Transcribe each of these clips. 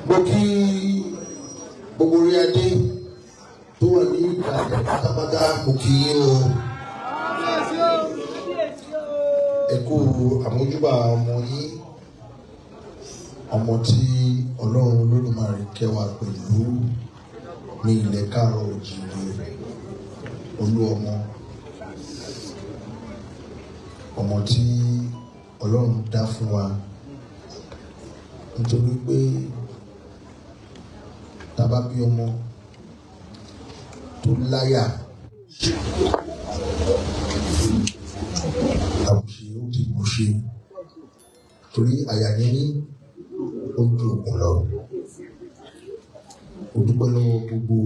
Mo kí gbogbo orí adé tó wà ní ìkàlẹ̀ pátápátá, mo kí yín o. Ẹ kú àmójúbà ọmọ yín, ọmọ tí Ọlọ́run Olódùmarè kẹwàá pẹ̀lú ní ilẹ̀ káàárọ̀ òjìire, olú ọmọ, ọmọ tí Ọlọ́run dá fún wa, nítorí pé tá a bá bí ọmọ tó láyà, àbùṣe ó ti bùṣe, torí àyà níní ó ju ògùn lọ. Mo dúpẹ́ lọ́wọ́ gbogbo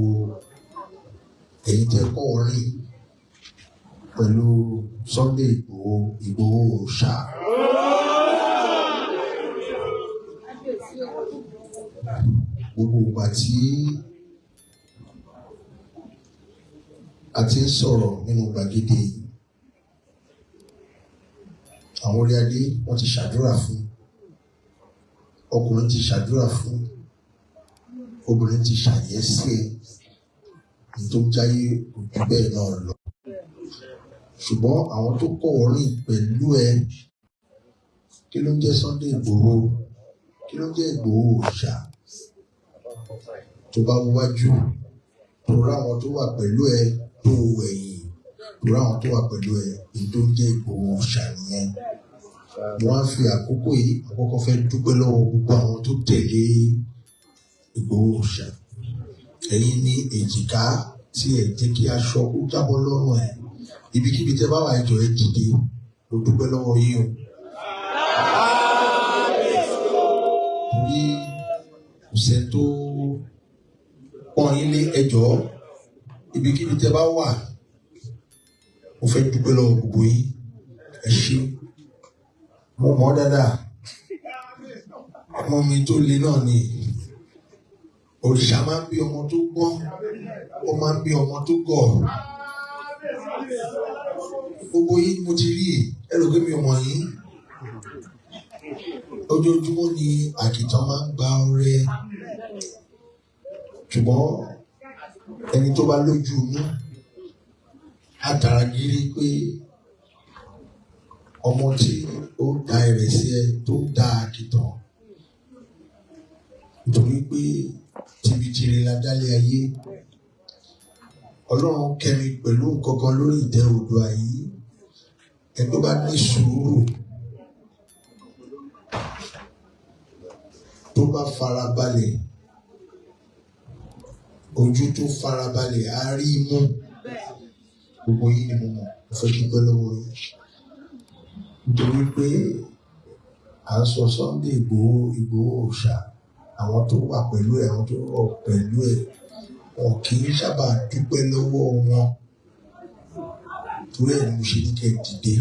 ẹ̀yin tẹ́ kọ́ orin pẹ̀lú Sunday Igboho, Igboho Òòṣà. Gbogbo ìgbà tí a ti ń sọ̀rọ̀ nínú gbàgede yìí, àwọn orí adé wọ́n ti ṣàdúrà fún, ọkùnrin ti ṣàdúrà fún, obìnrin ti ṣàyẹ́sí ẹ̀, ní tó jáyé ojú bẹ́ẹ̀ náà lọ. Ṣùgbọ́n àwọn tó kọ̀ orin pẹ̀lú ẹ, kí ló ń jẹ́ Sunday Igboho? Kí ló ń jẹ́ Igboho Òòṣà? Tó bá wájú, tó ráwọn tó wà pẹ̀lú ẹ, tó ẹ̀yìn, tó ráwọn tó wà pẹ̀lú ẹ, ní tó ń jẹ́ Igboho Òòṣà nìyẹn. Mo wá fi àkókò yìí àkọ́kọ́ fẹ́ dúpẹ́ lọ́wọ́ gbogbo àwọn tó tẹ̀lé Igboho Òòṣà. Ẹ̀yin ní èjìká tí ẹ jẹ́ kí aṣọ kó jábọ́ lọ́rùn ẹ̀. Ibikíbi tẹ́ bá wà, ẹ jọ̀ọ́ ẹ dìde. Mo dúpẹ́ lọ́wọ́ yín o. Torí kò sẹ́ni tó pọ́n yín lé, ẹ jọ̀ọ́. Ibikíbi tẹ́ bá wà, mo fẹ́ dúpẹ́ lọ́wọ́ gbogbo yín. Ẹ ṣé. Mo mọ̀ ọ́ dáadáa. Ọmọ mi tó le náà ni. Òrìṣà máa ń bí ọmọ tó gbọ́n, ó máa ń bí ọmọ tó gọ̀. Gbogbo yín mo ti rí, ẹ rò pé mi ò mọ̀ yín. Ojoojúmọ́ ni àkìtàn máa ń gba ọrẹ. Ṣùgbọ́n ẹni tó bá lójú inú á tara gírí pé ọmọ tí ó da ìrẹsì ẹ tó da àkìtàn, nítorí pé tibitire la dálé ayé. Ọlọ́run kẹ́mi pẹ̀lú nǹkan kan lórí ìtẹ́ Oòduà yìí. Ẹni tó bá ní sùúrù, tó bá farabalẹ̀, ojú tó farabalẹ̀ á rí mú. Gbogbo yín ni mo mọ̀, mo fẹ́ dúpẹ́ lọ́wọ́ yín. Nítorí pé à ń sọ Sunday Igboho, Igboho Òòṣà, àwọn tó wà pẹ̀lú ẹ̀, àwọn tó rọ̀ pẹ̀lú ẹ̀, wọn kì í sábà dúpẹ́ lọ́wọ́ wọn. Torí ẹ̀ ni mo ṣe ní kẹ́ ẹ dìde.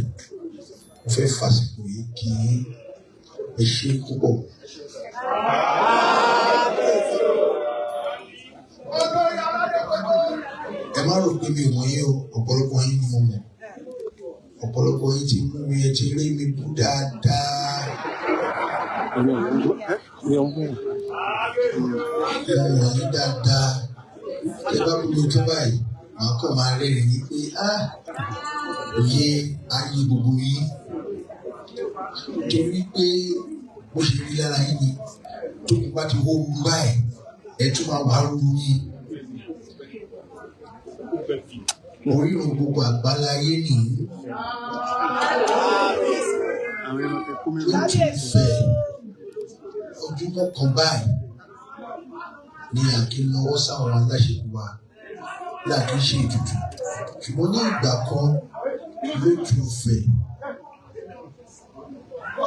Mo fẹ́ fàsìkò yìí kí ẹ ṣé púpọ̀. Ẹ má rò pé mi ò mọ̀ yín o, ọ̀pọ̀lọpọ̀ yín ni mo mọ̀. Ọ̀pọ̀lọpọ̀ yín ti mú mi, ẹ ti rí mi bú dáadáa. Mo mọ̀ yín dáadáa. Tẹ bá bú mi tó báyìí, màá kàn máa rẹ́rìn-ín pé á òye ayé gbogbo yín. Torí pé bó ṣe rí lára yín ni, tó bá ti hó ruru báyìí, ẹ tún máa wà ruru yín. Orírun gbogbo àgbáláyé nìyí. Ó ti fẹ̀ ojúmọ́ kan báyìí ni a kì í lọ́wọ́ sáwọn aláṣepọ̀ wa, là kì í ṣe ètùtù. Ṣùgbọ́n ní ìgbà kan lójú fẹ̀,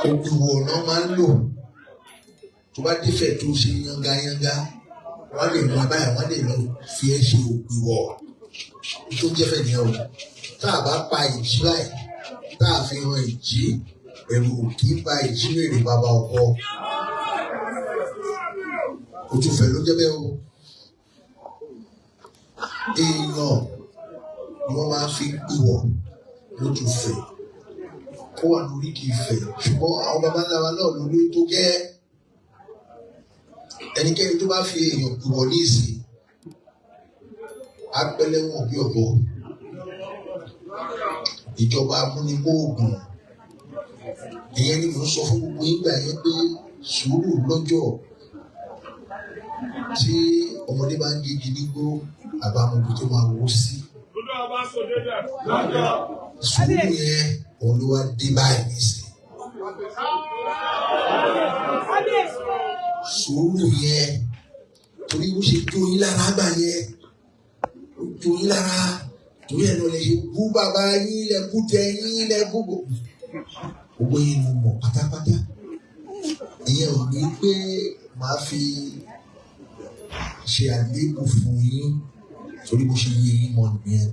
òkùnwọ̀ náà máa ń lò. Tó bá dé fẹ̀ tó ṣe yángayánga, wọ́n lè mú ẹ báyìí, wọ́n lè lọ fi ẹ́ ṣe òpìwọ̀. Tó jẹ́ fẹ̀ nìyẹn o. Tá a bá pa ìjì báyìí, tá a fi hàn ìjì, ẹ̀rù kì í ba ìjì mèrè bàbá ọkọ. Òtúfẹ̀ ló jẹ́ bẹ́ẹ̀ o. Èèyàn ni wọ́n máa fi pìwọ̀ lójú fẹ̀. Ó wà lórí kì í fẹ̀. Ṣùgbọ́n àwọn baba ńlá wa náà lórí tó gẹ́. Ẹnikẹ́ni tó bá fi èèyàn pùwọ̀ ní ìsìn apẹlẹ́wọ̀n bí ọ̀bọ. Ìjọba amúnimóògùn ìyẹn ni mò ń sọ fún gbogbo yín gbà yẹn pé sùúrù lọ́jọ́ tí ọmọdé bá ń gégi nígbó, àbámọ̀bí tó máa wó sí. Sùúrù yẹn òun ló wá dé báyìí nísìnyí. Sùúrù yẹn, torí ó ṣe jó yín lára gbà yẹn, ó jó yín lára, torí ẹ̀ náà lè ṣe bú bàbá yín, lẹ bú tẹ yín, lẹ bú gbogbo yín mo mọ̀ pátápátá. Ìyẹn ò ní pé màá fi ṣe àléébù fún yín, torí bó ṣe yé yín mọ̀ nìyẹn.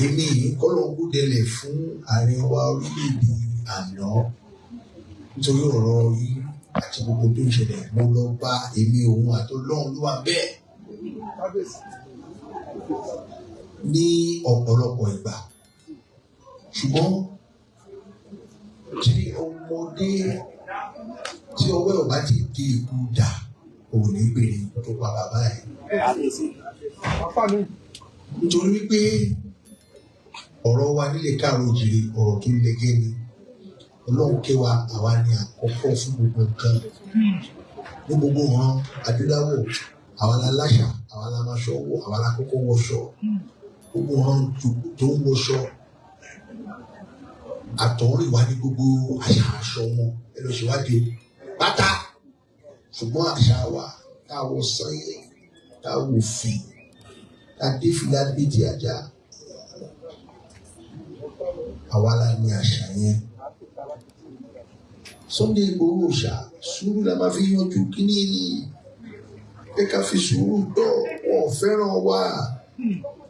Èmi yìí kọ́lọ́ńkú délẹ̀ fún ààrẹ wa orílẹ̀-èdè àná nítorí ọ̀rọ̀ yín àti gbogbo tó ń ṣẹlẹ̀. Mo lọ bá èmi òun àtọlọ́run ló wà bẹ́ẹ̀ ní ọ̀pọ̀lọpọ̀ ìgbà. Ṣùgbọ́n tí ọmọdé tí ọwọ́ ẹ̀ ò bá ti di ikú dà, ò ní gbèrè tó pa bàbá ẹ̀. Nítorí wípé ọ̀rọ̀ wa nílẹ̀ káàró òjìrì, ọ̀rọ̀ tó lẹ́gẹ́ ni. Ọlọ́run kẹ́ wa, àwa ni àkọ́kọ́ fún gbogbo nǹkan ní gbogbo ìran adúláwọ̀. Àwa la láṣà, àwa la máa ṣọwọ́, àwa la kọ́kọ́ wọṣọ. Gbogbo ìran tó ń wọṣọ àtọ̀húnrìn wá ní gbogbo àṣà aṣọ wọn, ẹ lọ ṣèwádìí o pátá. Ṣùgbọ́n àṣà wa, tá a wọ sanyẹ, tá a wò fì, tá a dé fìlà bíi ajá, àwa la ní àṣà yẹn. Sunday Igboho ṣá, sùúrù la máa fi yanjú kíní ni. Ẹ ká fi sùúrù gbọ́. Wọn ò fẹ́ràn wa,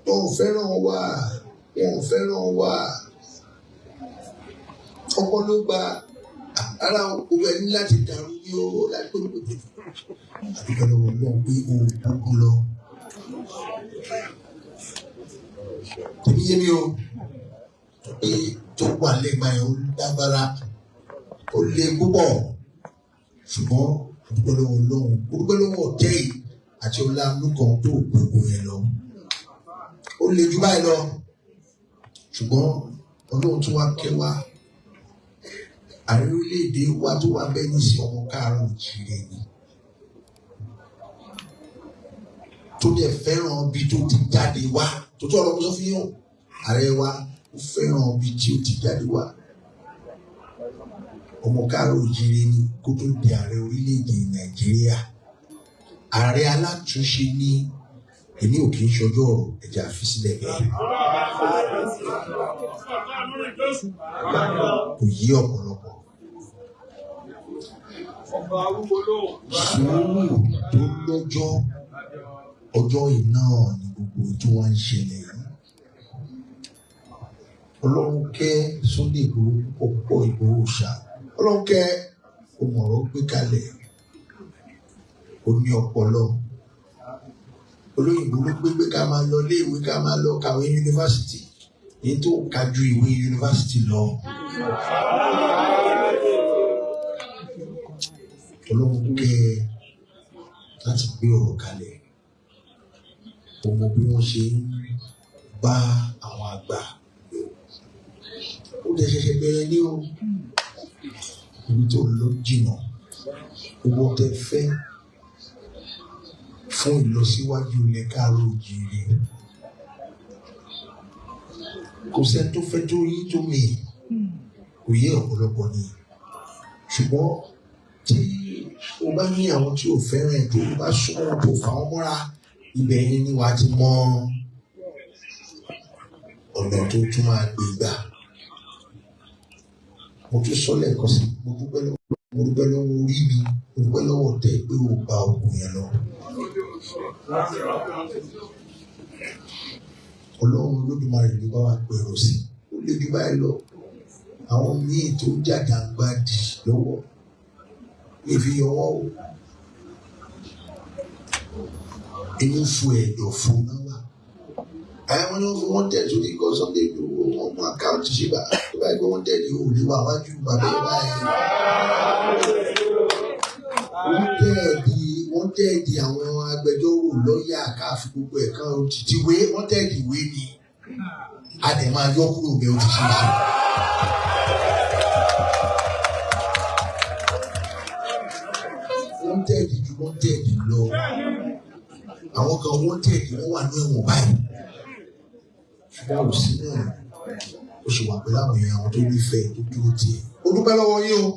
wọn ò fẹ́ràn wa, wọn ò fẹ́ràn wa. Ọkọ ló gba ara òwò ẹni láti dàrú ní o láti pé gbogbo àdúgbò lọ́wọ́ náà pé o gbógun lọ. Tèmi yé mi o pé tó wà lẹ́gbàá yẹn ó lágbára, ó le púpọ̀, ṣùgbọ́n àdúgbò lọ́wọ́ lọ́hùn, àdúgbò lọ́wọ́ ọ̀tẹ́ yìí àti ọlá nùkàn tó gbogbo yẹn lọ. Ó le jù báyìí lọ, ṣùgbọ́n Ọlọ́run tún wá kẹ́ wa. Ààrẹ orílẹ̀-èdè wa tó wà bẹ́ẹ̀ ní sí ọmọ káàárọ̀ òjìrè ni, tó dẹ̀ fẹ́ràn bí tó ti jáde wá. Tó tó ọ̀rọ̀ mo sọ fún yín o, ààrẹ wa ó fẹ́ràn bí tí ó ti jáde wá. Ọmọ káàárọ̀ òjìrè ni kó tó di ààrẹ orílẹ̀-èdè Nàìjíríà. Ààrẹ alátúnṣe ní. Èmi ò kì í ṣọjọ́ ọ̀rọ̀, ẹ̀jẹ̀ àfi sílẹ̀ bẹ́ẹ̀. Kò yí ọ̀pọ̀lọpọ̀. Sùúrù tó lọ́jọ́, ọjọ́ iná ni gbogbo tó wá ń ṣẹlẹ̀ yìí. Ọlọ́run kẹ́ Sunday Igboho púpọ̀, Igboho ṣá. Ọlọ́run kẹ́ ọmọ ọ̀rọ̀ gbé kalẹ̀. Ó ní ọpọlọ. Olóyìnbó ló gbégbé ká máa lọ léèwé, ká máa lọ kàwé yunifásitì. Èyí tó ka ju ìwé yunifásitì lọ. Ọlọ́run kẹ́ láti gbé ọ̀rọ̀ kalẹ̀. Ó mọ bí wọ́n ṣe ń bá àwọn àgbà lò. Ó dẹ̀ ṣẹ̀ṣẹ̀ bẹ̀rẹ̀ ní o. Ibi tó lọ jìnnà. Owó tẹ fẹ́ fún ìlọsíwájú ilẹ̀ káàárọ̀ òjìrè. Kò sẹ́ni tó fẹ́ tó yín tó mi. Kò yé ọ̀pọ̀lọpọ̀ ni. Ṣùgbọ́n tí o bá ní àwọn tí o fẹ́ràn ẹ̀ tó o bá súnmọ́ wọn tó fà wọ́n mọ́ra, ibẹ̀ yẹn ni wàá ti mọ ọ̀nà tó tún máa gbé gbà. Mo tún sọ lẹ́ẹ̀kan sí, mo dúpẹ́ lọ́wọ́ orí mi, mo dúpẹ́ lọ́wọ́ tẹ́ pé o gba oògùn yẹn lọ. Ọlọ́run Olódùmarè ló bá wa pèrò sí. Ó lè ju báyìí lọ. Àwọn míì tó jàjàǹgbàdì lọ́wọ́ lè fi yọ wọ́n o. Inú fu ẹ̀dọ̀ fún náà wà. Àwọn ni wọ́n fi wọ́n tẹ̀ sórí ikọ̀ Sunday Igboho, wọ́n mú àkáǹtì ṣe bá tó báyìí pé wọ́n tẹ̀ ní òòlù wà wájú bàbá ẹ̀ báyìí. Wọ́n tẹ̀ Wanted àwọn agbẹjọ́rò, lọ́ọ̀yà, káàfin, gbogbo ẹ̀ kan ti wé wanted ìwé ni a dẹ̀ máa yọ kúrò bẹ́ẹ̀, ó ti ṣe é ṣe. Wanted ju wanted lọ, àwọn kan wanted, wọ́n wà ní ẹ̀wọ̀n báyìí, ṣùgbọ́n ò sí náà, ó sì wà pẹ̀lú àwọn èèyàn, àwọn tó nífẹ̀ẹ́, tó dúró tiẹ̀. Ó dúpẹ́ lọ́wọ́ yín o.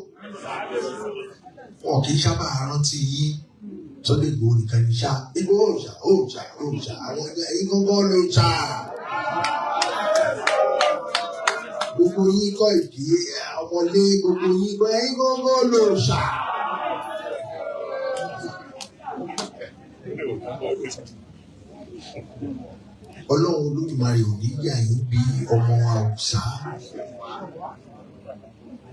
Wọn kì í sábà rántí yín. Sunday Igboho nìkan ní sá, Igboho òòṣà, òòṣà, òòṣà, àwọn ẹgbẹ́ yín gángan ló ṣá. Gbogbo yín kọ́ ìdí ọmọlé, gbogbo yín kọ́, ẹ̀yin gángan ló ṣá. Ọlọ́run Olódùmarè ò ní yà yín bí ọmọ Àwùsá.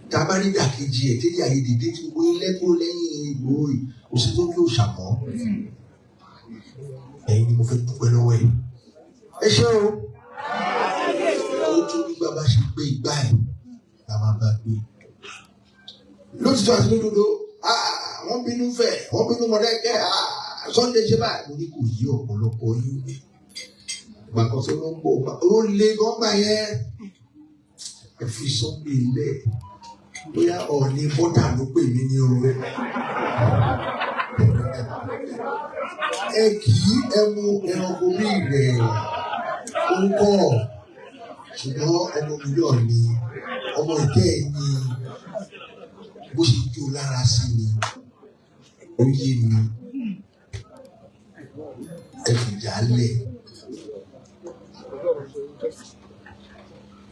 Tá a bá rí ìdàkejì ẹ̀ tẹ́lẹ̀ ayé dìde tí gbogbo yín lẹ́kọ̀ọ́ lẹ́yìn Ìgbòho yìí, kò sí tó ń lò ṣàmọ́. Ẹ̀yin ni mo fẹ́ dúpẹ́ lọ́wọ́ ẹ̀. Ẹ ṣé o. Ó tún nígbà bá ṣe gbé igbá ẹ̀ la máa bá gbé. Lótìtọ́ àti lódodo, wọ́n bínú fẹ̀, wọ́n bínú Mọdákẹ́kẹ́, Sunday ṣe báyìí. Mo ní kò yí ọ̀pọ̀lọpọ̀ yín. Ìgbà kan tó ló ń bọ̀, ó lé gọ́ngbà yẹn. Ẹ fi Sunday lẹ̀. Bóyá Ọọ̀ni bọ́dà ló pè mí ní o. Ẹ kì í ẹmu ẹranko bí rẹ̀ ó ń kọ́. Ṣùgbọ́n ọmọ mi náà ni ọmọ ìkẹ́ ẹ̀ ni bó ṣe jó lára sí mi, ó yé mi. Ẹ fìjà lẹ̀.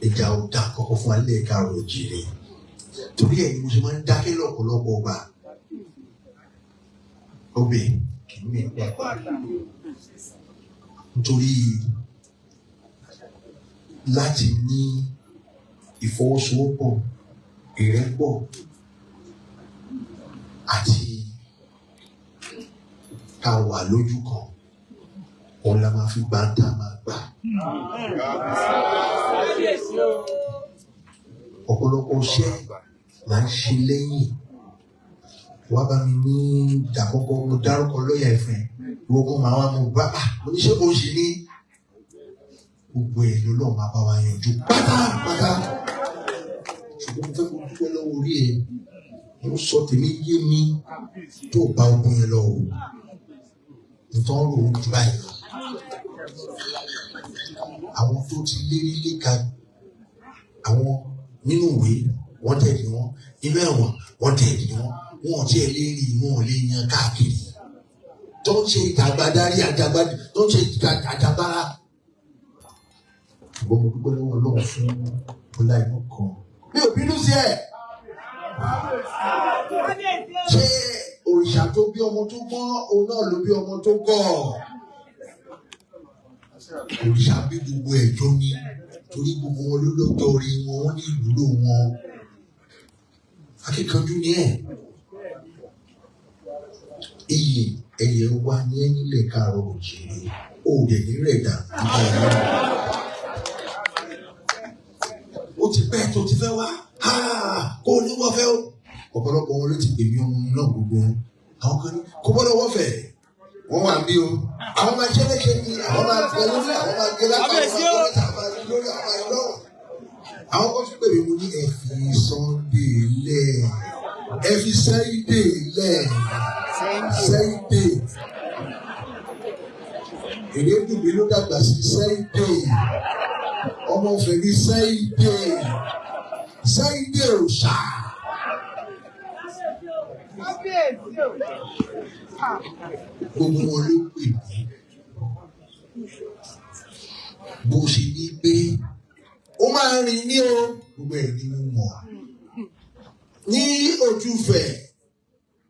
Ìjà ò dá kọ́kọ́ fún alẹ́ káàrọ̀ òjìrè. Torí ẹ̀ ni mo ṣe máa ń dákẹ́ lọ́pọ̀lọpọ̀ ọgbà. Ọbẹ̀ kì í mí pàpà. Nítorí láti ní ìfọwọ́sowọ́pọ̀, ìrẹ́pọ̀ àti ká wà lójú kan, òun la máa fi gbà ń tá a máa gbà. Ọ̀pọ̀lọpọ̀ iṣẹ́ là ń ṣe lẹ́yìn. Wá bá mi ní ìdàkọ́kọ́, mo dárúkọ lọ́ọ̀yà ẹ̀fẹ̀, ìwọ kan máa wá mo bá mo ní ṣé kò ṣe ní gbogbo ẹ̀ lọ́lọ́run máa bá wa yanjú pátápátá. Ṣùgbọ́n mo fẹ́ kó dúpẹ́ lọ́wọ́ orí ẹ̀, mo sọ tèmi yé mi tó bá ogun yẹn lọ o. Nǹkan rò ó ju báyìí lọ. Àwọn tó ti lérí léka, àwọn nínú ìwé wọ́n tẹ̀lé wọn, nínú ẹ̀wọ̀n wọ́n tẹ̀lé wọn, wọn ò tiẹ̀ lè rí, wọn ò lè yan káàkiri. Tó ń ṣe ìtàgbàdarí àjàgbá, tó ń ṣe àjàgbára. Ṣùgbọ́n mo dúpẹ́ lọ́wọ́ Ọlọ́run fún ọlá inú kan. Mi ò bínú sí ẹ̀. Ṣé òrìṣà tó bí ọmọ tó gbọ́n, òun náà ló bí ọmọ tó gọ̀? Òrìṣà bí gbogbo ẹ̀jọ́ ni, torí gbogbo wọn ló lọ́jọ́ orí wọn, wọ́n ní ìwúlò wọn. Akíkanjú ni ẹ̀. Iyì ẹ̀yẹ wa ní ẹ́ nílẹ̀ káàárọ̀ òjìrè, ó dẹ̀ ní rẹ̀ dà nígbà yẹn. Ó ti pẹ́ tó ti fẹ́ wá, kó o ní wọ́n fẹ́ o. Ọ̀pọ̀lọpọ̀ wọn ló ti pè mí, ọmọ mi náà gbogbo wọn. Àwọn kan ní kò gbọ́dọ̀ wọ́n fẹ́. Wọ́n wà bí o. Àwọn máa ṣe léṣe ni, àwọn máa fẹ́ lórí, àwọn máa gé lápá, àwọn máa gbé lẹ́sẹ̀, àwọn máa rí lórí, àwọn máa rí lọ́rùn. Àwọn kan tún pè mí, mo ní ẹ fi Sunday lẹ̀. Ẹ fi Sunday lẹ̀. Sunday. Èrè dùn mí ló dàgbà sí Sunday. Ọmọ ọ̀fẹ́ ní Sunday. Sunday òòṣà. Gbogbo wọn ló pè mí. Bó ṣe ní pé ó máa rìn ní o, gbogbo ẹ̀ ni mo mọ̀. Ní ojúfẹ̀,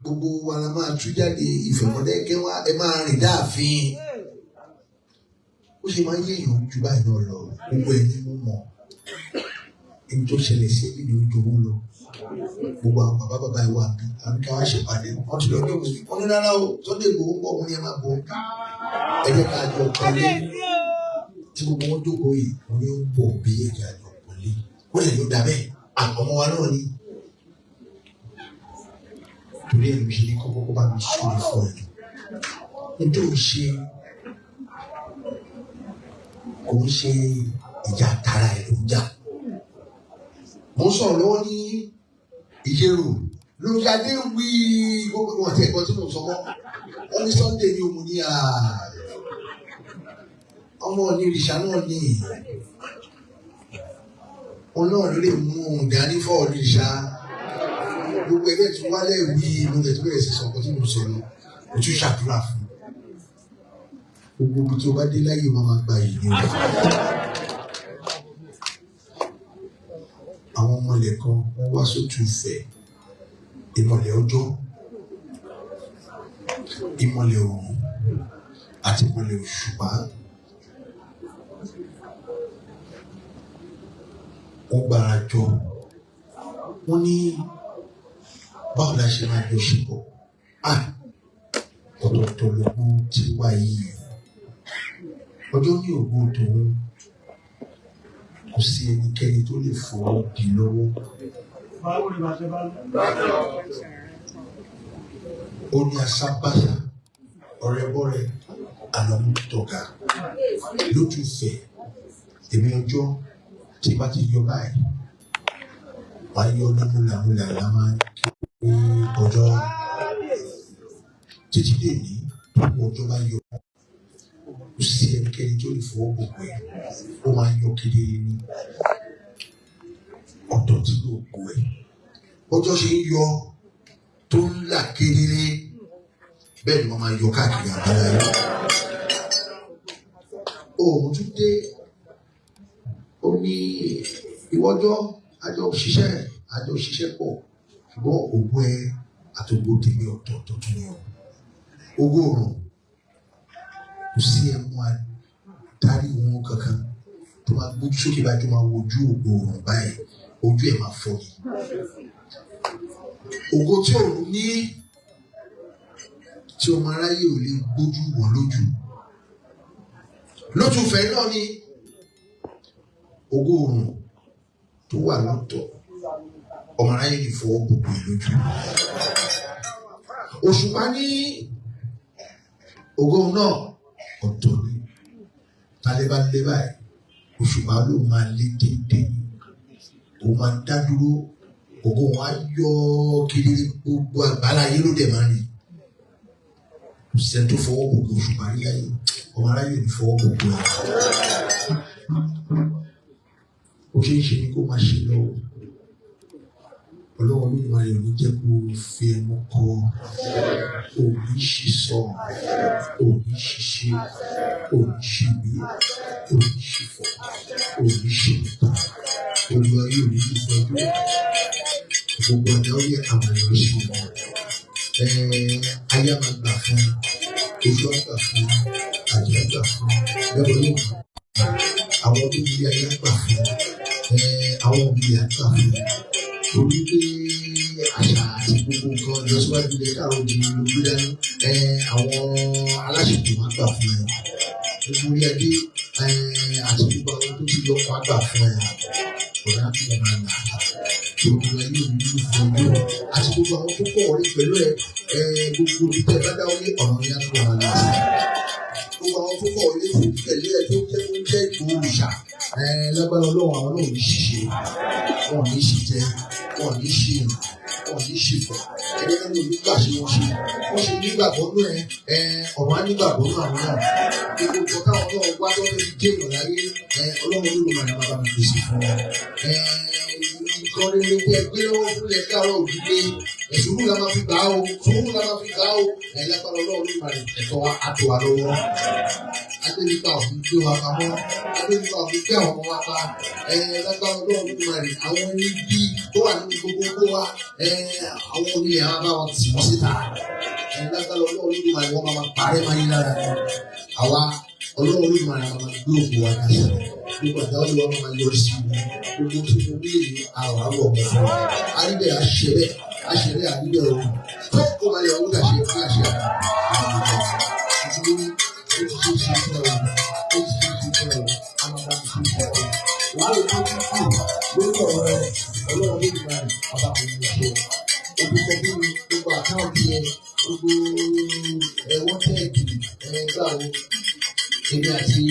gbogbo wa la máa tú jáde Ifẹ̀ Mọdákẹ́kẹ́ wá, ẹ máa rìn dáàfin. Ó ṣe máa ń yéèyàn ju báyìí náà lọ, gbogbo ẹ̀ ni mo mọ̀. Ẹni tó ṣẹlẹ̀ sí ẹbí ni ó jowó lọ. Gbogbo àwọn bàbá bàbá ẹ̀ wà bí, àbí ká wá ṣèpàdé. Wọ́n ti lọ ní òwe. Wọ́n ní rárá o, Sunday Igboho ń bọ̀, wọ́n ní ẹ máa bọ̀. Ẹ jẹ́ ká jọ pọ́nlé. Tí gbogbo wọn jókòó yìí, wọ́n ní ó ń bọ̀ bí ẹ̀jẹ̀ àjọ pọ́nlé. Wọ́n lè ló dà bẹ́ẹ̀, àkọ́mọ́ wa náà ni. Torí ẹ̀ ló ṣe ní kọ́kọ́ kó bá mi súre fún ẹ. Nítorí ṣe kò ń ṣe ìjà tara ẹ̀ ló ń jà. Mo ń sọ̀rọ̀ lọ́wọ́ ní Ìjẹ̀rò lórí adé wí gbogbo wọn àti ẹ̀gbọ́n tí mo sọ mọ́. Wọ́n ní Sunday ní òun ní ọmọ onírìṣà náà ní òun náà ló lè mú ohun dání fọ́ onírìṣà. Gbogbo ẹgbẹ́ tí wálẹ̀ wí mo lè tó bẹ̀rẹ̀ sí sọ̀kọ́ tí mo sọ lọ. Mo tún ṣàdúrà fún un. Gbogbo ibi tí o bá dé láyé wọn máa gba ìlú. Àwọn ọmọlẹ̀ kan wọ́n wá sótú Ifẹ̀, ìmọ̀lẹ̀ ọjọ́, ìmọ̀lẹ̀ òòrùn àti ìmọ̀lẹ̀ òṣùpá. Wọ́n gbára jọ, wọ́n ní báwo la ṣe máa jọ ṣe pọ̀? Ọ̀tọ̀ọ̀tọ̀ lògùn ti wá yìí. Ọjọ́ ní ògùn tòun, kò sí ẹnikẹ́ni tó lè fọwọ́ di lọ́wọ́. Ó ní asábàṣà, ọ̀rẹ́bọ̀rẹ́, àlọ́mútọ̀gà lójú fẹ̀. Èmi ọjọ́ tí bá ti yọ báyìí, wàá yọ ní múlàmúlà la máa ń kí ọjọ́ títí dé ní gbogbo ọjọ́ bá yọ. Kò sí ẹnikẹ́ni tó lè fọwọ́ gbogbo ẹ̀, ó máa yọ kedere ní ọ̀dọ̀ tí yóò gbó ẹ̀. Ọjọ́ ṣe ń yọ tó ń là kedere bẹ́ẹ̀ ni wọ́n máa yọ káàkiri àgbáyé. Òun tún dé, ó ní ìwọ́jọ́ àjọ òṣìṣẹ́ pọ̀, ṣùgbọ́n ògùn ẹ àtògbò tèmi ọ̀tọ̀ọ̀tọ̀ tún ni o. Ògo òrùn kò sí ẹmu adarí wọn kankan tó máa gbójú sókè báyìí tó máa wojú ògo òrùn báyìí, ojú ẹ̀ máa fọ́ ni. Ògo tí òrùn ní tí ọmọ aráyé ò lè gbójú wọ̀ lójú. Lójú fẹ́ náà ni ògo òrùn tó wà lọ́tọ̀, ọmọ aráyé lè fọwọ́ gbogbo ẹ̀ lójú. Òṣùpá ní ògo náà ọ̀tọ̀ ni. Tálẹ́ bá lé báyìí, òṣùpá ló máa lé déédéé, ó máa dá dúró, ògo wọn á yọ kedere, gbogbo àgbáláyé ló dẹ̀ máa rí. Kò sẹ́ni tó fọwọ́ gbogbo òṣùpá rí láyé, ọmọ aráyé ò ní fọwọ́ gbogbo ẹ̀. Ó ṣe é ṣe ni kó máa ṣe lọ́wọ́. Ọlọ́run Olódùmarè ò ní jẹ́ kó fi ẹnu kọ, ò ní ṣìsọ, ò ní ṣìṣe, ò ní ṣìgbé, ò ní ṣìfọ̀, ò ní ṣìkà. Olúwa yóò ní ìgbàgbọ́. Gbogbo ọ̀dà ó yẹ àmàlà ṣe. Ayé máa gbà fún, ojú á gbà fún, àjẹ́ á gbà fún, lẹ́bọ̀ yóò gbà. Àwọn tó ní ayé á gbà fún, àwọn òbí á gbà fún. Torí pé àṣà àti gbogbo nǹkan ìlọsíwájú ilẹ̀ káàró di ojú dání, àwọn aláṣepọ̀ máa gbà fún ẹ. Gbogbo orí adé àti gbogbo àwọn tó ti lọ máa gbà fún ẹ. Ọ̀rẹ́ á tún máa là. Gbogbo ayé ò ní lù fún ọjọ́ àti gbogbo àwọn tó kọ̀ ọ̀rẹ́ pẹ̀lú ẹ, gbogbo ibi tẹ́ ẹ bá dáwọ́ lé ọ̀rọ̀ ni á tún máa là sí. Gbogbo àwọn tó kọ̀ ọ̀rẹ́ tó tẹ̀lé ẹ tó jẹ́ tó jẹ́ Ìgbòho òòṣà, lágbára Ọlọ́run àwọn náà ò ní ṣìṣe, wọn ò ní ṣìjẹ, wọn ò ní ṣìrìn, wọn ò ní ṣìfọ̀. Ẹgbẹ́ náà ní gbà ṣe wọ́n ṣe. Wọ́n ṣe nígbàgbọ́ nú ẹ, ọ̀rọ̀ á nígbàgbọ́ nú àwọn náà. Gbogbo nǹkan táwọn náà wá tó fẹ́ fi dé èèyàn láyé, Ọlọ́run Olódùmarè máa bá mi pèsè fún wọn. Nǹkan rere tẹ́ gbé lọ́wọ́ fúnlẹ̀ káàárọ̀ òdìdé, sùúrù la máa fi gbà ó, sùúrù la máa fi gbà ó. Lágbára Ọlọ́run Olódùmarè ẹ̀tọ́ wa á tó wa lọ́wọ́. Adénípa òfin gbé wa pamọ́, Adénípa òfin gbé àwọn ọmọ wa pa. Lágbára Ọlọ́run Olódùmarè àwọn ibi tó wà nínú gbogbo kó wa, àwọn onílẹ̀ àwọn bá wọn tì wọ́n síta. Lágbára Ọlọ́run Olódùmarè wọ́n máa parẹ́ máa yí lára ni. Àwa Ọlọ́run Olódùmarè àwọn máa gbé òkú wa ga. Gbogbo àdá Olúwa máa yọrí sí wọn. Gbogbo tí mo ní èyí àwọn àwọ̀ ọmọ fún wa. Aríbẹ̀ àṣẹbẹ̀ àṣẹbẹ̀ àríbẹ̀ o. Tó kó máa yọ owó dàṣẹ fún àṣẹ àwọn ọmọ. Ìdúró ó ti ṣe é ṣe fún ẹ o. Ó ti ṣe é ṣe fún ẹ o. A máa bá mi ṣe é fún ẹ o. Wàá lè tó kú lórí ọ̀rọ̀ rẹ. Ọlọ́run Olódùmarè ọba kò ní ṣe. Òbí sọ fún mi gbogbo àkáǹtì ẹ, gbogbo ẹ̀wọ́n tẹ́ẹ̀kì, Ẹ gbà wo, èmi àti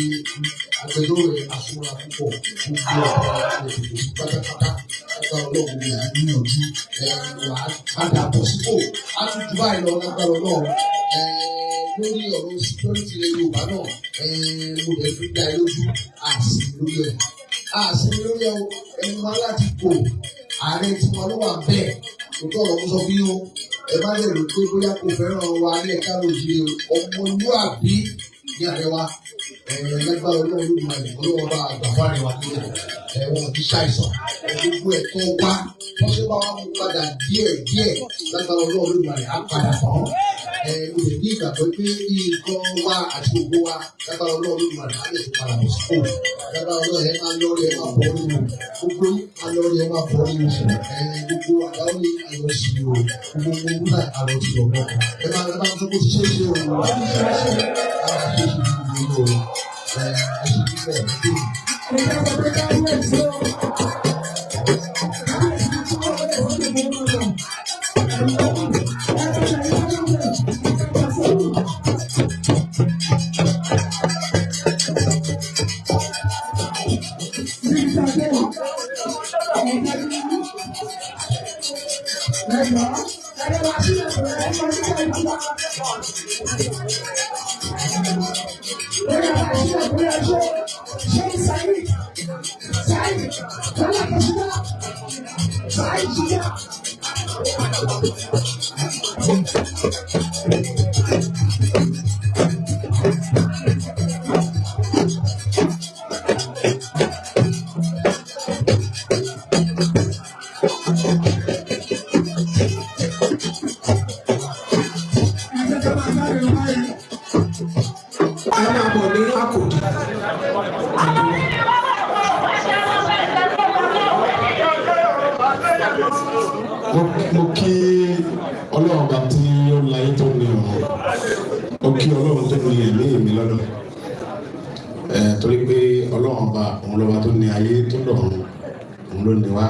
agbẹjọ́rò yẹn asúnmọ́ra púpọ̀. Gbogbo ọ̀rọ̀ òdòdó pátápátá, lágbára Ọlọ́run ní à ń gbìyànjú. Ẹ wà á padà bọ̀ sípò, á tún ju báyìí lọ lágbára Ọlọ́run. Ẹ lórí ọ̀rọ̀ security ilẹ̀ Yorùbá náà, ẹ mo lè fi dá ẹ lójú, àsì lórí ẹ, àsì lórí ẹ o. Ẹnu wa láti kò ààrẹ tiwọn ló wà bẹ́ẹ̀. Òótọ́ ọ̀rọ̀ mo sọ fún yín o. Ẹ má lè rò pé bóyá kò fẹ́ràn wa ní ẹ̀ka lójijì. Ọmọlúàbí ní ààrẹ wa. Ẹ lágbára Ọlọ́run ló máa lè Ọlọ́run bá àgbà fún ààrẹ wa nílẹ̀. Ẹ wọn kì í ṣàìsàn. Ẹ gbogbo ẹ̀tọ́ wa, wọ́n ṣe bá wa mú padà díẹ̀ díẹ̀. Lágbára Ọlọ́run ló máa lè á padà tán. Ẹ mo lè ní ìgbàgbọ́ pé nǹkan wa àti gbogbo wa, lágbára Ọlọ́run ló máa lè á lè tún padà bọ̀ sípò. Lágbára Ọlọ́run, ẹ máa lọ́rí, ẹ máa bọ̀ nínú gbogbo yín, máa lọ́rí, ẹ máa bọ̀ nínú. Ẹ gbogbo àdáwọ̀ ní ayọ̀ sí o. Gbogbo gbogbo náà àrò ti lọ̀ mọ́. Ẹ máa sọ bó ti ṣe é ṣe o. Ó ti ṣe é ṣe, á ṣe é ṣe gbogbo o. Ẹ ẹ ṣe púpọ̀ nítorí. Ẹ̀ka sọ pé kábíyèsí o. Kábíyèsí tí wọ́n lè wọ́n lè mú wọn lọ. Ẹ̀ka sọ̀rọ̀. Níbi tá a dé yìí, ọ̀gá ní ẹ̀yọ́ ẹ̀yọ́ wá sílẹ̀ fún ẹ̀yọ́ nígbà ìgbà. Lórí àwọn àṣìlẹ̀ fún ẹ̀ṣọ́ ṣé Saheed Saheed Tọ́lá Kọ́sídá Saheed Ṣídá. Ẹ̀jẹ̀ tó máa sáré lọ báyìí. A máa bọ̀ ní Àkòdì. Mo kí Ọlọ́run ọba tí ó láyé tó ní ọ̀run. Mo kí Ọlọ́run tó ní ẹ̀mí mi lọ́dọ̀ ẹ̀, torí pé Ọlọ́run ọba, òun lọ́ba tó ní ayé tó lọ́run, òun ló ní wá.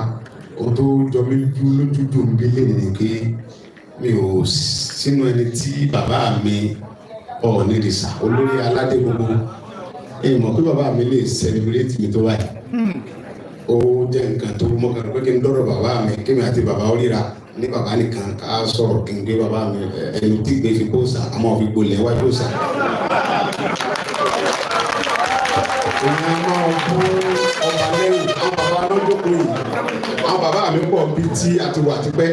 Ohun tó jọ mí lójú jù ń bí lè ní pé mi ò sínú ẹni tí bàbá mi Ọ̀ọ̀nìrìsà, olórí aládé gbogbo, èyí mọ̀ pé bàbá mi lè celebrate mi tó báyìí. Ó jẹ́ nǹkan tó mọ́ kan pé kí n dọ́rọ̀ bàbá mi, kí mi àti bàbá ó ríra ní bàbá nìkan, ká sọ̀rọ̀, kí n gbé bàbá mi ẹni tí gbé fi kó sà, àmọ́ fi gbolẹ̀ wájú sà. Èèyàn máa bú ọba lẹ́yìn. Àwọn bàbá lọ́jọ́kùn yìí, àwọn bàbá mi pọ̀ bí tí a ti wà tipẹ́,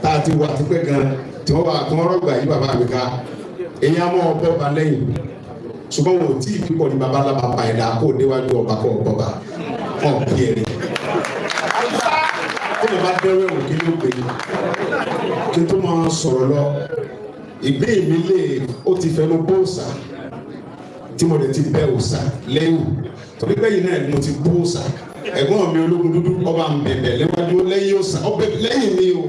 tá a ti wà tipẹ́ gan, tí wọ́n wà tí wọ́n rọ̀gbà yí bàbá mi ká. Èèyàn máa bọ́ ọba lẹ́yìn, ṣùgbọ́n wọn ò tí ì pípọ̀ ní baba ńlá bàbá ẹ̀dá kó déwájú ọba kó ọba wọn bí ẹni. Ó lè bá dẹ́rẹ́ wò kí ló pè é kí n tó máa sọ̀rọ̀ lọ. Ìgbé mi lè ó ti fẹnu bóòsà tí mo lè ti bẹ òòsà lẹ́yìn, torí bẹ́yìn náà ni mo ti bó òòsà. Ẹ̀gbọ́n mi ológun dúdú, ọba ń bẹ̀bẹ̀ léwájú lẹ́yìn òòsà, ọbẹ̀ lẹ́yìn mi o.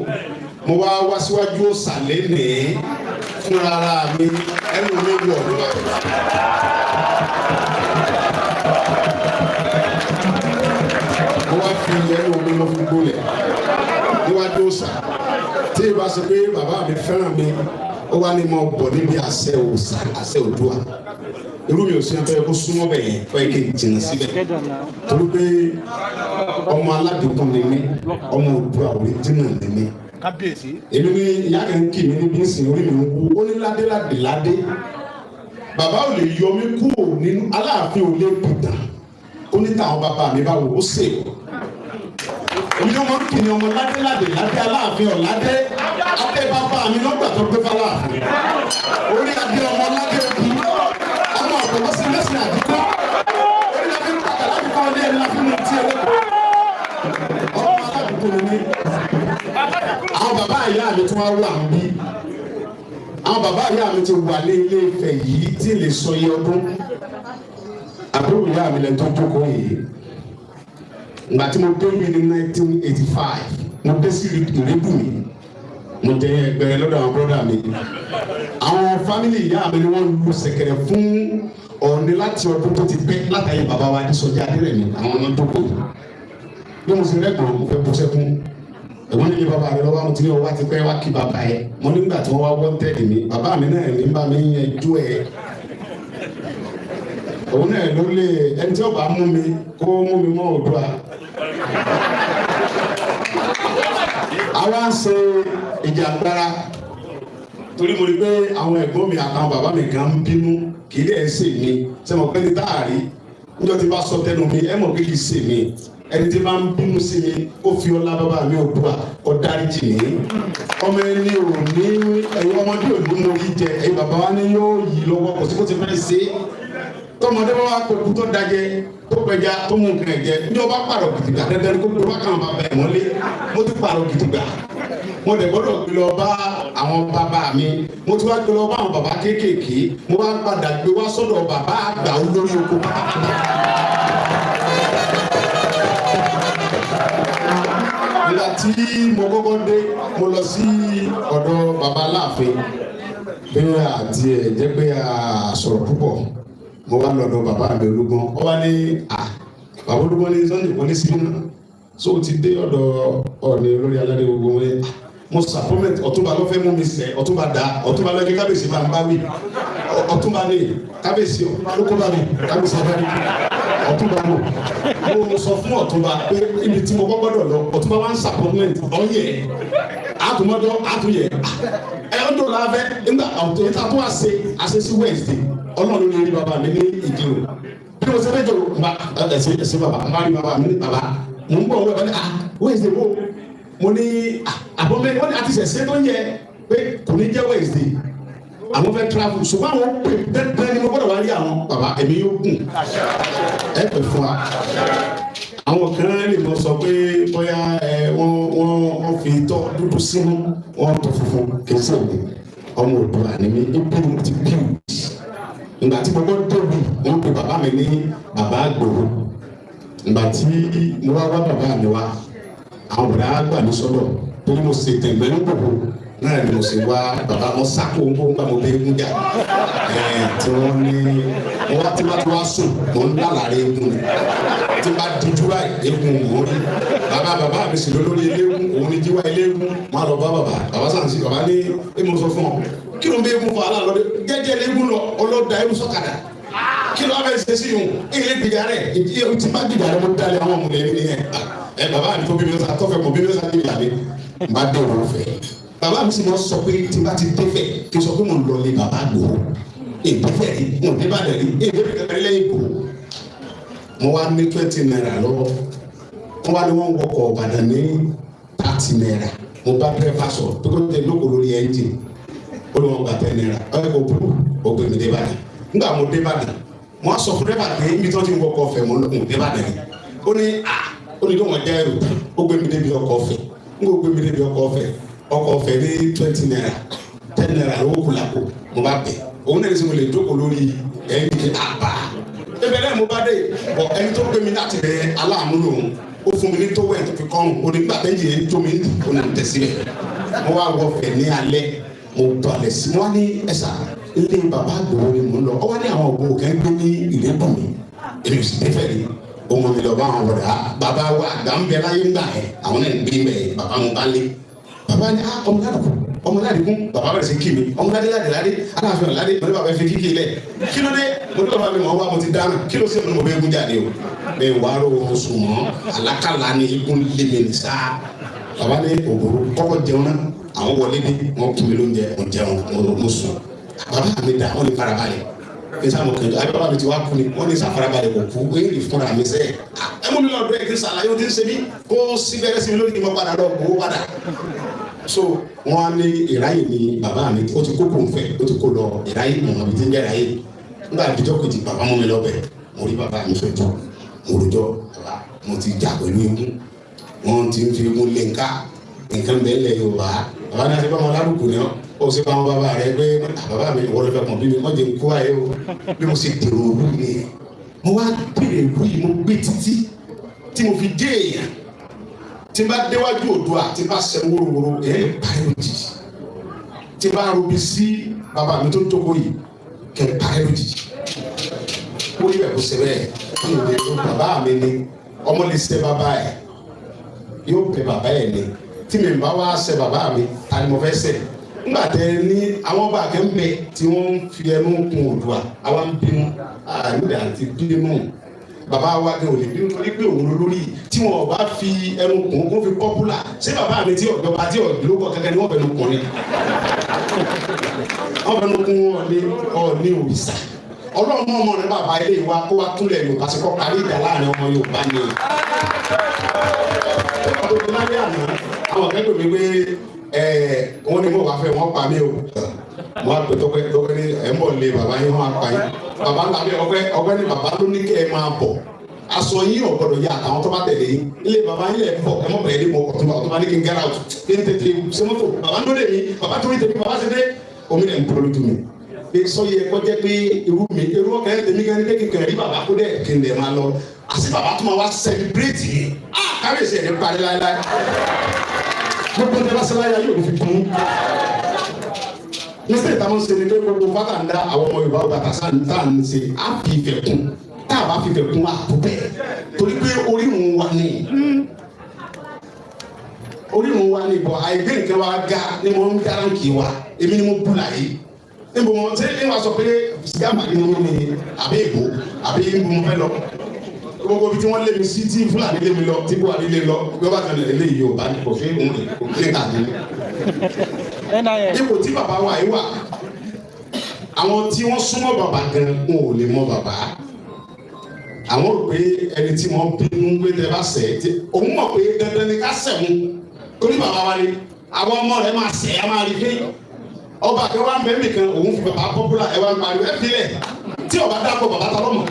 Mo wá wá síwájú òòsà lénìí fúnra ara mi, ẹnu mi wọ̀ níwájú. Mo wá fi ẹnu mi lọ fi gbolẹ̀ níwájú òòsà. Tí ìbá ṣe pé bàbá mi fẹ́ràn mi, ó wá ní mo bọ̀ níbi àṣẹ òòsà, àṣẹ Oòduà. Irú mi ò sí ẹgbẹ́ kó súnmọ́ bẹ̀ yẹn, ó yẹ kí n jìnnà síbẹ̀, torí pé ọmọ aládùúgbò ni mí, ọmọ Oòduà original ni mí. Kábíyèsí. Èmi ní ìyá kan kì mí níbi ìsìn, orí mi ń wú. Ó ní ládé ládé ládé, bàbá ò lè yọ mí kúrò nínú Aláàfin, ò lè bùtà. Ó ní táwọn bàbá mi bá wò ó sè é. Èmi ní wọn kì ní ọmọ ládé ládé ládé, Aláàfin ọ̀ládé adé. Bàbá mi lọ́gbà tó gbé fáláàfin orí adé, ọmọ ládé òkú, ọmọ ọ̀pọ̀ lọ́sí lẹ́sìn àdúgbò orí adé ń pàtàkì láti kọ́ ọdẹ ẹni láti mú ti ẹlẹ́kọ̀ọ́. Ọmọ aládùúgbò ni mí. Àwọn bàbá ìyá mi tún wá wà níbí. Àwọn bàbá ìyá mi ti wà ní Ilé Ifẹ̀ yìí tí lè sọ iye ọdún. Àbúrò ìyá mi lẹ́nu tó jókòó yìí. Ìgbà tí mo dé bí ní 1985, mo dé sí Ìrẹ́bùmí, mo jẹ ẹgbẹ̀rẹ̀ lọ́dọ̀ àwọn brother mi. Àwọn family ìyá mi ni wọ́n lu ṣẹ̀kẹ̀rẹ̀ fún Ọọ̀ni láti ọdún tó ti pẹ́, látàyè bàbá wa Adésọjí Adérẹ̀mí. Àwọn ọmọ jókòó yìí, bí mo ṣe rẹ́gbọ̀n, mo fẹ́ bú sẹ́kún. Ẹ̀gbọ́n nílé bàbá rẹ lọ́wọ́, mo ti ní ọwọ́ àti pẹ́ wá kí bàbá yẹ. Mo nígbà tí wọ́n wá wanted mi, bàbá mi náà ní bá mi yanjú ẹ̀. Òun náà ló lè ẹni tí ó bá mú mi kó mú mi mọ́ Oòduà. Àwa ń ṣe ìjàngbara torí mo rí pé àwọn ẹ̀gbọ́n mi àtàwọn bàbá mi gan ń bínú, kì í dẹ̀ ṣe mi. Ṣé mo pé ní táàrí níjọ́ tí bá sọ tẹnu mi, ẹ mọ̀ pé kì í ṣe mi. Ẹni tí bá ń bínú sí mi, ó fi ọlá bàbá mi Oòduà kó dáríjì mí. Ọmọ ẹni ò ní ẹ̀yin ọmọdé ò ní mo rí jẹ, ẹ̀yin bàbá wa ní yóò yí lọ́wọ́, kò sí kó ti fẹ́ ṣe é. Tọmọdé bá wà kókó tó dajẹ tó pẹja tó mú nǹkan ẹ jẹ, ní ọba pààrọ̀ gidigba dandan ní kó tó bá kàn bàbá ẹ mọ́lé. Mo ti pààrọ̀ gidigba, mo dẹ̀ gbọ́dọ̀ gbé lọ bá àwọn bàbá mi. Mo ti wá gbé lọ bá àwọn bàbá kéékèèké, mo wá padà gbé wá sọ́dọ̀ bàbá àgbà olórí oko pátápátá. Nígbà tí mo kọ́kọ́ dé, mo lọ sí ọ̀dọ̀ bàbá Aláàfin, bí àti ẹ̀ jẹ́ pé a sọ̀rọ̀ púpọ̀. Mo wá lọ́dọ̀ bàbá mi Olúgbọ́n. Ó wá ní à bàbá Olúgbọ́n ní Sunday wọlé sí náà, so o ti dé ọ̀dọ̀ Ọọ̀ni olórí aládé gbogbo wọn. Mo sàpọ́mẹ̀tì ọ̀túnba ló fẹ́ mú mi sẹ́, ọ̀túnba dá, ọ̀túnba lọ́jọ́ kábíyèsí máa ń bá wí, ọ̀túnba ní kábíyèsí, ọ̀túnba ló kó bá mi, kábíyèsí ọba ní ọ̀túnba lò. Mo sọ fún ọ̀túnba pé ibi tí mo kọ́ gbọ́dọ̀ lọ, ọ̀túnba wá ń sàpọ́mẹ̀tì ọ̀yẹ̀ àtúmọ̀dọ́ àtúnyẹ̀ ẹ̀ ọ̀dọ̀ làbẹ́ nígbà ọ̀tún yìí tá a tún wá ṣe àṣeṣí Wednesday. Ọlọ́run ní rí bàbá mi ní Ìdírò bí mo ṣe fẹ́ jọ nba ẹsẹ ẹsẹ bàbá n bá rí bàbá mi ní bàbá mo ń bọ̀ wọ́n ní ah Wednesday wo? Mo ní àbọ̀mẹ́ wọ́n ní àti ṣẹ̀ṣẹ̀ tó ń yẹ pé kò ní jẹ́ Wednesday, àwọn fẹ́ travel, ṣùgbọ́n àwọn pè dandan ni mo gbọ́dọ̀ wá rí àwọn bàbá. Èmi yóò gùn ẹ pè fún wa. Àwọn kan lè mọ sọ pé bóyá ẹ wọ́n fi tọ́ dúdú sínú wọ́n tọ́ funfun, kì í sèmi. Ọmọ Oòduà ni mí, ibi mo ti bí ìgbà tí mo gbọ́ tóbi, wọ́n pe bàbá mi ní bàbá Àgbòho. Ìgbà tí mo wá wá bàbá mi wá, àwọn bàbá gbà mí sọ́dọ̀ torí mo ṣe tẹ̀gbẹ́ ní gbòho náà ni mo sì wá bàbá mo sáko ń bó ń gbà mo bẹ egun jà ẹ̀ tí wọ́n ní mo wá tí wọ́n ti wá sùn, mo ń lálàrí egun ni. Tí bá dijú báyìí, egun mò ń rí. Bàbá mi sì lólórí eléegun, òun ni jíwá eléegun. Mo á lọ bá bàbá, bàbá sàn sí bàbá ní ẹ mo sọ fún ọ, kí ló ń bẹ egun fún aláàlọ́dẹ jẹ́jẹ́ eléegun lọ ọlọ́dà ewu sọ́kadà, kí ló wá fẹ́ ṣe sí yòó? Èyí lè gbìjà rẹ̀ tí bá gbìjà rẹ̀ mo dalẹ̀ àwọn ọmọ rẹ̀ nìyẹn. Ẹ bàbá mi tó bí mi lọ́sà tọ́fẹ̀ mọ̀ bí mi lọ́sà gbìjà mi n bá dé òun fẹ́. Bàbá mi sì mọ sọ pé tí bá ti dé fẹ́ kí n sọ pé mo lọ lé bàbá Ìgbòho. Èdè fẹ́ rí mo dé bá dẹ̀ rí èdè fẹ́ kẹrẹ lẹ́yìn Ìgbòho. Mo wá ní 20 naira lọ́wọ́, wọ́n wá ní wọ́n wọkọ̀ Ìbàdàn ní 30 naira. Mo bá dírẹ́fà sọ pé kó tẹ lóko lórí ẹ́ńjìn, ó ní wọ́n gba 10 naira. Ẹ kò burú, ó gbé mi dé Ìbàdàn. Nígbà mo dé Ìbàdàn, mo á sọ fún dírẹ́fà pé ibi tí wọ́n ti ń wọkọ̀ ọ̀fẹ́ mo ń dé Ìbàdàn yìí. Ó ní à ó ní lóun ọjà ẹrù, ó gbé mi débi ọkọ̀ ọ̀fẹ́. N kò gbé mi débi ọkọ̀ ọ̀fẹ́, ọkọ̀ ọ̀fẹ́ ní 20 naira, 10 naira lówó kù lápò. Mo bá bẹ̀ òun náà ní sọ mo lè jókòó lórí ẹ́ńjìn àbá ebe náà mo bá dé bọ. Ẹni tó gbé mi láti bẹ aláàánú lòun, ó fún mi ní tówẹ̀ tó fi kọ́rùn ó ní gbà tẹ́jì yẹn tó mi ó ní tẹ̀sí rẹ̀. Mo wá wọ fẹ̀ ní alẹ́, mo balẹ̀ sí, mo wá ní ẹ̀sà ilé bàbá Ìgbòho ni mò ń lọ. Ọ wá ní àwọn Ìgbòho kẹ́ ń gbé ní ìrẹ́bùn mi, èmi ò sì dé fẹ́ rí. Ó mọ mi lọ bá àwọn ọ̀rẹ́ bàbá wa àgbà ń bẹ láyé ńgbà yẹn, àwọn náà ń gbé bẹ. Bàbá mo bá lé bàbá ní ah ọmọládùkú ọmọládìkún. Bàbá bẹ̀rẹ̀ sí kí mi ọmọládé ládé ládé aláàfin ọ̀ládé. Mo ní bàbá fi kíkì lẹ̀, kí ló dé? Mo ní bàbá mi mọ̀ wá, mo ti dáná, kí ló ṣe? Mo ní mo bẹ egun jáde o, bẹ́ẹ̀ wàá rò ó sùn mọ́ àlákàlà ni egun lé mi ní sáà. Bàbá ní òbòrò kọ́kọ́ jẹun náà. Àwọn wọlé dé, wọn kún mi lóúnjẹ, mo jẹun, mo sùn. Bàbá mi dà, wọn lè farabalẹ̀ kí n sáà mo kẹjọ àbí bàbá mi ti wá kú ni. Wọn ní sá farabalẹ̀, kò kú, ó yẹ fúnra mi sẹ́ ẹ mú mi lọ dọ́ ẹ kí n sàlàyé o ti ń ṣe mí kó síbẹ̀rẹ̀ sí mi lórí kí n mọ padà lọ kó padà. So wọn á ní ìráyè ni bàbá mi ó ti kó kò ń fẹ́, ó ti kó lọ ìráyè mọ̀ mi ti ń jẹ́ ìráyè. Nígbà àdìjọ́ kejì, bàbá mú mi lọ bẹ̀, mo rí bàbá mi fẹ́ jọ, mo rojọ́ bàbá mo ti jà pẹ̀lú egun, wọn ti ń fi egun lé nǹka nǹkan bẹ́ẹ̀ lẹ̀ Yorùbá. Bàbá náà ti bá wọn lárúkú ni ó sì bá wọn bàbá rẹ pé bàbá mi wọ́n lọ fẹ́ kàn bí mi wọ́n jẹ́ nkú ayé o. Bí mo ṣe dèrò òru ni mo wá bèrè ìlú yìí, mo gbé títí tí mo fi dé èèyàn. Tí n bá déwájú Oòduà, tí n bá sẹ wórówóró ẹ̀ ẹ́ parí lójijì. Tí n bá robi sí bàbá mi tó ń jókòó yìí kẹ́ ẹ̀ parí lójijì. Ó yẹ kó ṣe bẹ́ẹ̀ kí n lè bàbá mi ni ọmọ lè ṣe bàbá ẹ̀ yóò bẹ bàbá ẹ̀ ni. Tí mi bá wá ṣe bàbá mi, ta ni mo fẹ́ ṣe? Ńgbà tẹ ní àwọn ọba akẹ́ ń bẹ tí wọ́n ń fi ẹnu kun Oòduà, àwa ń bínú, àyùdà àti bínú. Bàbá wa gan ò lè bínú torí pé òun lórí tí wọn bá fi ẹnu kùn kó fi popular. Ṣé bàbá mi tí ọ̀dọ́ba tí ọ̀dọ́kọ̀ kankan ni wọ́n fẹnu kùn ni? Wọ́n fẹnu kún Ọọ̀ni, Ọọ̀ni òrìṣà. Ọlọ́run ọmọ rẹ bàbá ilé wa kó wa túnlẹ̀ Yorùbá sí, kọ́ parí ìjà láàrin ọmọ Yorùbá ni. Ọdún lálẹ́ àná, àwọn akẹ́kọ̀ọ́ mi pé wọ́n ní mo wá fẹ́ wọ́n pa mí o. Mo wá pè Tọ́pẹ́. Tọ́pẹ́ ní ẹ̀ ń bọ̀ lé bàbá yín, wọ́n á pa yín. Bàbá ńlá mi ọpẹ́ ọpẹ́ ní bàbá ló ní kẹ́ ẹ máa bọ̀, aṣọ yín ò gbọdọ̀ yá àtàwọn tó bá tẹ̀lé yín. Ilé bàbá yín lẹ̀ bọ̀, ẹ mọ̀ bẹ̀rẹ̀ ní mo ọ̀túnba ọ̀túnba ní kí n get out, kí n tètè ṣe mọ́tò. Bàbá ń lóde mi, bàbá tó ní tèmi, bàbá ṣe dé, omi rẹ̀ ń bọ́ lójú mi pé sọ yẹ kó jẹ́ pé irú mi, irú ọkàn ẹ̀ tèmi gan ni pé kí n kàn rí bàbá kó dẹ̀ kí n dẹ̀ máa lọ. Àti bàbá tó máa wá celebrate yìí, ah, kábíyèsí, ẹ̀ ní parí láéláé. Gbogbo tẹ bá ṣe láyà yóò fi kún. Mistake táwọn ṣe ni pé gbogbo fata ń dá àwọn ọmọ Yorùbá bàtà sáà ń ṣe, á fi ìfẹ́ kún. Tá a bá fi ìfẹ́ kún, á tó bẹ́ẹ̀, torí pé orírun wa ni, orírun wa ni. Bọ̀ àìgbé nǹkan wa ga ni mo ń dáránkì wa. Èmi ni mo bú láyé níbo mo ṣé ní wàá sọ pé sìgá màdí ni mo ní, àbí èbó, àbí níbo mo fẹ́ lọ. Gbogbo ibi tí wọ́n lé mi sí, tí Fúlàní lé mi lọ, tí Buhari lé lọ, bí wọ́n bá tẹ̀lé eléyìí, Yorùbá ní kò sí òun rè kò sí káàkiri. Ipò tí bàbá wa yìí wà, àwọn tí wọ́n súnmọ́ bàbá gan wọn ò lè mọ bàbá. Àwọn rò pé ẹni tí wọ́n bínú pé tẹ bá sẹ̀ tí òun mọ̀ pé dandan ni ká sẹ̀ wọn, torí bàbá wa ni. Àwọn ọmọ rẹ̀ máa sẹ̀, á máa rí pé ọba kan wá ń bẹ nìkan, òun fi bàbá popular. Ẹ wá ń pariwo, ẹ fi lẹ̀. Tí ọba dákọ̀ bàbá ta lọ́mọ.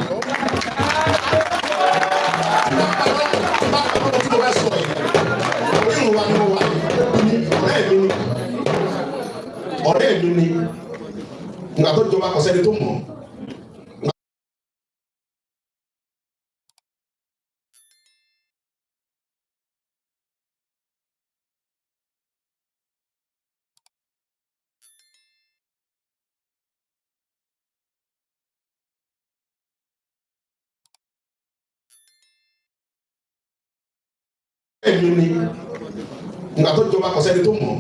Tí mo fẹ́ sọ yìí, orírun wa ni mo wà yìí. Ọ̀rẹ́ mi ni, ọ̀rẹ́ mi ni. Ngbà tó jọba, kò sẹ́ni tó mọ̀. Ọ̀rẹ́ mi ni. Ngbà tó jọba, kò sẹ́ni tó mọ̀.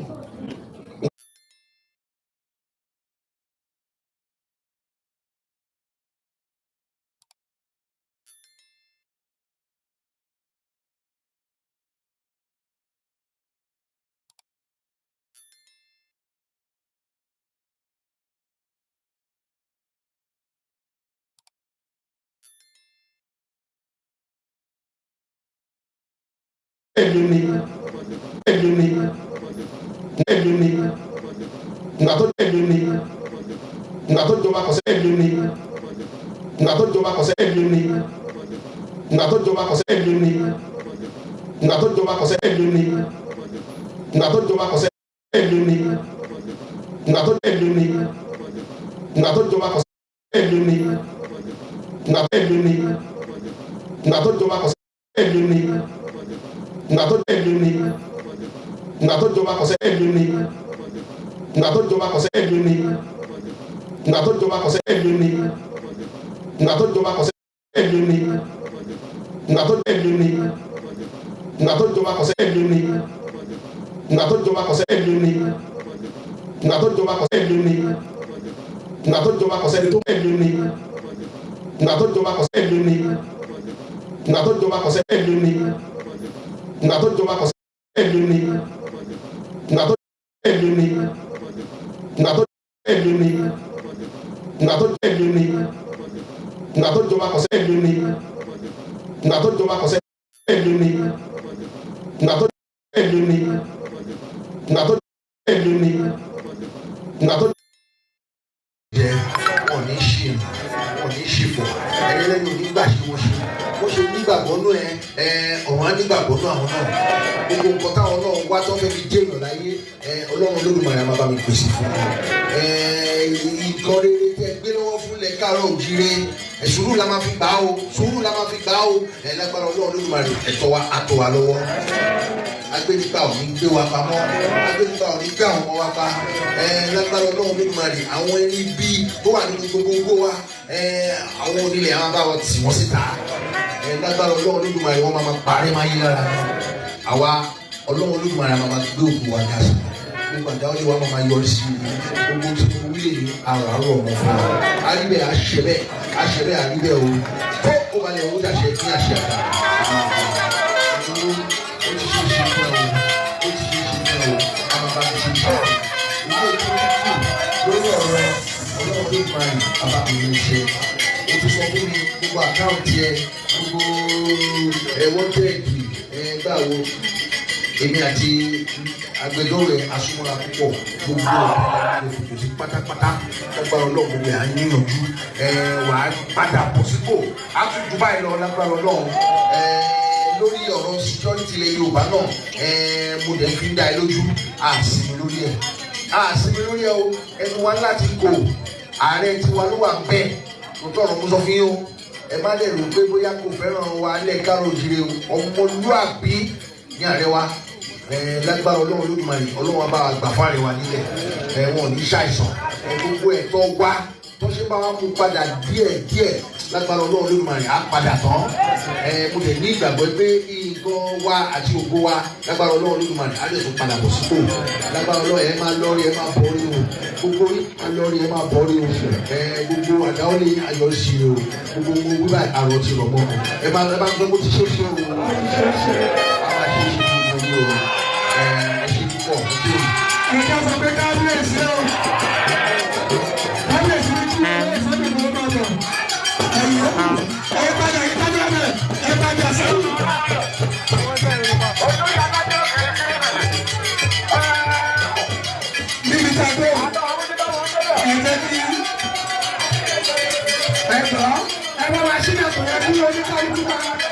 Ọ̀rẹ́ mi ni, ọ̀rẹ́ mi ni, ọ̀rẹ́ mi ni. Ngbà tó ọ̀rẹ́ mi ni. Ngbà tó jọba, kò sẹ́ni mi ni. Ngbà tó jọba, kò sẹ́ni mi ni. Ngbà tó jọba, kò sẹ́ni mi ni. Ngbà tó jọba, kò sẹ́ni mi ni. Ngbà tó jọba, kò sẹ́ni mi ni. Ngbà tó ọ̀rẹ́ mi ni. Ngbà tó jọba, kò sẹ́ni mi ni. Ngbà tó ọ̀rẹ́ mi ni. Ngbà tó jọba, kò sẹ́ni mi ni. Ngbà tó ọ̀rẹ́ mi ni. Ngbà tó jọba, kò sẹ́ni mi ni. Ngbà tó jọba, kò sẹ́ni mi ni. Ngbà tó jọba, kò sẹ́ni mi ni. Ngbà tó jọba, kò sẹ́ni mi ni. Ngbà tó ọ̀rẹ́ mi ni. Ngbà tó jọba, kò sẹ́ni mi ni. Ngbà tó jọba, kò sẹ́ni mi ni. Ngbà tó jọba, kò sẹ́ni mi ni. Ngbà tó jọba, kò sẹ́ni tó ọ̀rẹ́ mi ni. Ngbà tó jọba, kò sẹ́ni mi ni. Ngbà tó jọba, kò sẹ́ni mi ni. Ngbà tó jọba, kò sẹ́ni mi ni. Ngbà tó ọ̀rẹ́ mi ni. Ngbà tó ọ̀rẹ́ mi ni. Ngbà tó ọ̀rẹ́ mi ni. Ngbà tó jọba, kò sẹ́ni mi ni. Ngbà tó jọba, kò sẹ́ni mi ni. Ngbà tó ọ̀rẹ́ mi ni. Ngbà tó ọ̀rẹ́ mi ni. Ngbà tó. Jẹ wọn ní ṣì, wọn ní ṣìfọ̀, ẹni lẹ́nu nígbà ṣe wọ́n ṣe wọ́n ṣe nígbàgbọ́ nú ẹ ẹ ọ̀run á nígbàgbọ́ nú àwọn náà. Gbogbo nǹkan táwọn náà wá tó fẹ́ fi jẹ́ èèyàn láyé ẹ, Ọlọ́run Olódùmarè á máa bá mi pèsè fún wọn. Nǹkan rere tẹ́ gbé lọ́wọ́ fúnlẹ̀ káàárọ̀ òjíire ẹ, sùúrù la máa fi gbà ó, sùúrù la máa fi gbà ó. Lágbára Ọlọ́run Olódùmarè, ẹ̀tọ́ wa á tó wa lọ́wọ́. Agbẹnipa ò ní gbé wa pamọ́, agbẹnipa ò ní gbé àwọn ọmọ wa pa. Lágbára Ọlọ́run Olódùmarè, àwọn ẹni bí tó wà nínú gbogbo wa, àwọn onílẹ̀ àwọn bá wọn tì wọ́n síta. Lágbára Ọlọ́run Olódùmarè, wọ́n máa parẹ́ máa yí lára àwa. Ọlọ́run Olódùmarè máa gbé òkú wa ga sí. Gbogbo àdáwọlé wa máa yọrí sí i. Gbogbo tí mo wí lè ní àràárọ̀ ọmọ fún wa. Àríbẹ̀ àṣẹ bẹ́ẹ̀, àṣẹ bẹ́ẹ̀, àríbẹ̀ o. Tó o balẹ̀ owó dàṣẹ ní àṣẹ àgbà. Ó ti ṣe é ṣe fún ẹ o, ó ti ṣe é ṣe fún ẹ o, a máa bá mi ṣe iṣẹ́ ilé ìtọ́jú lórí ọ̀rọ̀ Ọlọ́run ló máa rìn bàbá mi ló ṣe. O ti sọ fún mi gbogbo àkáǹtì ẹ, gbogbo ẹwọ́n tẹ́ẹ̀kì ẹ gbàwo. Èmi àti agbẹjọ́rò ẹ asúnmọ́ra púpọ̀. Gbogbo ọ̀rọ̀ lè fòkò sí pátápátá. Lágbára Ọlọ́run, gbogbo ẹ̀ á níyànjú ẹ, wàá padà bọ̀ sípò, á tún ju báyìí lọ lágbára Ọlọ́run. Ẹ lórí ọ̀rọ̀ security ilẹ̀ Yorùbá náà, ẹ mo dẹ̀ fi ń dá ẹ lójú, àsìmí lórí ẹ̀, àsìmí lórí ẹ o. Ẹnu wa láti kò, ààrẹ tiwa ló wà bẹ́ẹ̀. Kò tọrọ mo sọ fún yín o. Ẹ má lè rò pé bóyá kò fẹ́ràn wa lẹ́ káàró òjìrè o. Ọmọlúàbí ní ààrẹ wa. Ẹ lágbára Ọlọ́run Olódùmarè, Ọlọ́run wa bá wa gbà fún ààrẹ wa nílẹ̀. Ẹ wọn ò ní ṣàìsàn. Ẹ gbogbo ẹ̀tọ́ wa tó ṣe bá wa mú padà díẹ̀ díẹ̀, lágbára Ọlọ́run Olódùmarè, á padà tán. Ẹ mo dẹ̀ ní ìgbàgbọ́ pé nǹkan wa àti ògo wa, lágbára Ọlọ́run Olódùmarè, á lè tún padà bọ̀ sípò lágbára Ọlọ́run. Ẹ máa lọ́rí, ẹ máa bọ̀rí o. Gbogbo yín máa lọ́rí, ẹ máa bọ̀rí o. Ẹ gbogbo àdáwọlé ayọ̀ sí o. Gbogbo owó wíwá àrò ti rọ̀ mọ́. Ẹ máa gbọ́ bó ti ṣe é ṣe o. A máa ṣe é ṣe fún gbogbo yín o. Ẹ ṣe púpọ̀, ẹ ṣe o. Ẹ̀ka sọ pé kábíyèsí o. Kábíyèsí ní kí ẹ sọ́dọ̀ ìgbòho máa bọ̀. Ẹ̀yìn ẹ padà yìí tájú ẹ̀bẹ̀ ẹ padà sẹ́yìn. Níbi tá a dé, ẹ jẹ́ kí ẹ gbọ́, ẹ bá wa sílẹ̀ kò yẹ kí oníkálukú máa.